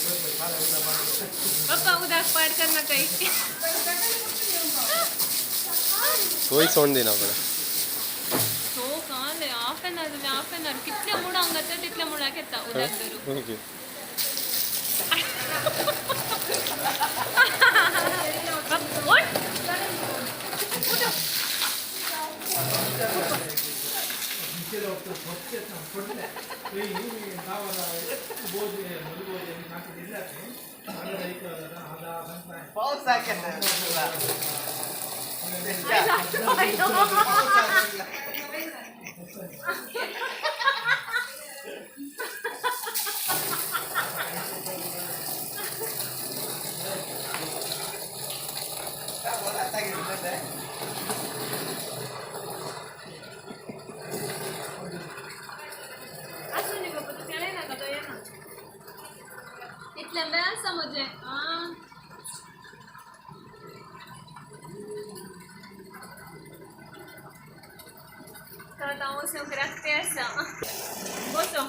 पप्पा उदक पाड कर नाका. तोय सोंड दिना पळय. So Kale half an our जाल्यार हाफ एन our कितले मुडांक घातता तितले मुडाक येता उदक धरून. ओके. उठ उठ. पाऊस आसूं न्ही पप्पा, तूं खेळय नाका, तो येना इतलें बें आसा म्हजें. आं, तर आतां हांव वचूंक राखपी आसा. बसो.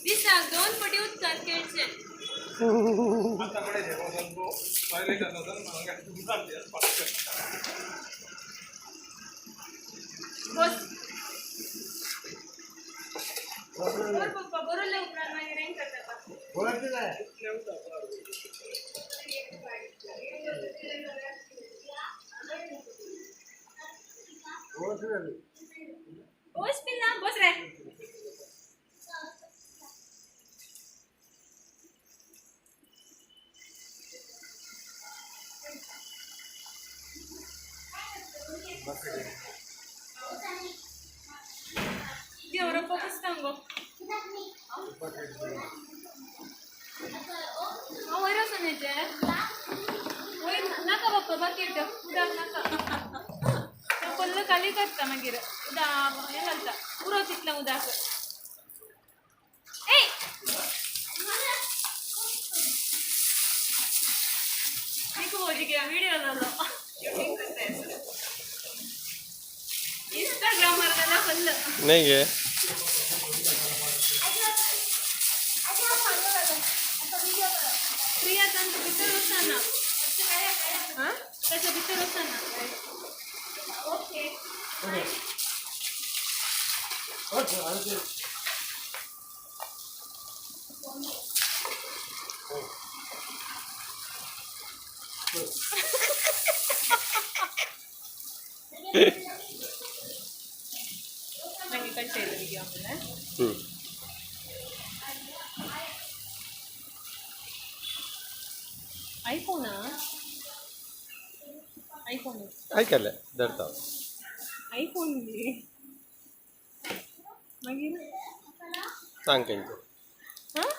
दिसाक दोन पटी उदकांत खेळचें. बस बर पप्पा, बरोवले उपरांत मागीर हें करता. बस पिल्ला, बस रे. देवरप्पा पुस्तक गो. हांव वयर वचून येचें. वयर नाका पप्पा, बकेट उदक नाका. तें फुल्ल खाली करता, मागीर उदक हें घालता, पुरो तितलें उदक. ए, నీకు विडियो जालो. इंस्टाग्रामार जाल्यार फुल्ल. नाही गे. प्रिया, तांचे भितर वचना. हां, ताच्या भितर वचना. ओके. मागीर कळटा विडियो आमकां. आयफोना, आयफोन. आयकलें, धरता. आयफोन गे मागीर. सांग तेंकां. हां.